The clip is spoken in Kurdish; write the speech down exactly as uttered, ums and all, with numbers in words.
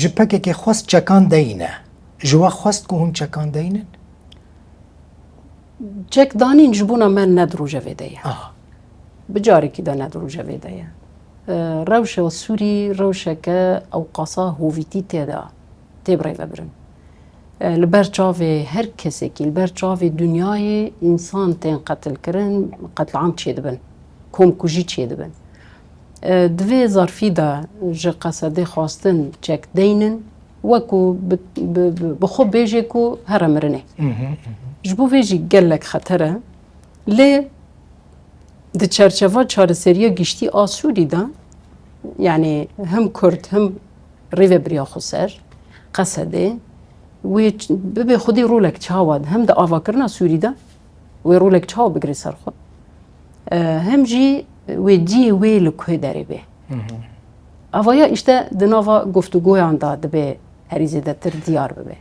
Ji P K K xwest çekan deyne. Ji we xwest ku hûn çekan deynin? Çekdanîn ji bona me ne di rojevê de ye. Aha. Bi carekî de ne di rojevê de ye. E, Rewşa Sûrî rewşeke ewqasa hovîtî tê de tê birêvebirin. E, Li ber çavê her kesekî, li ber çavê dinyayê însan tên qetilkirin, qetliam çêdibin, komkujî çêdibin. E, Di vê zarfî de ji Qesedê xwestin çek deynin, wekû bi, bi, bi, bi xwe bêjê ku here mirinê. Ji bo vê jî gelek xeter e. Lê di çerçeva çareseriya giştî a Sûrî de, yanî him Kurd, him rêvebiriya xweser, Qesedê, wê ç- bibê xwedî rolek çawa, hem di avakirina Sûrî de wê rolek çawa bigirê ser xwe, e, hem jî wê cihê wê li ku derê bê. Avaya îşte di nava guftûgoyan de dibê herî zêdetir diyar bibe.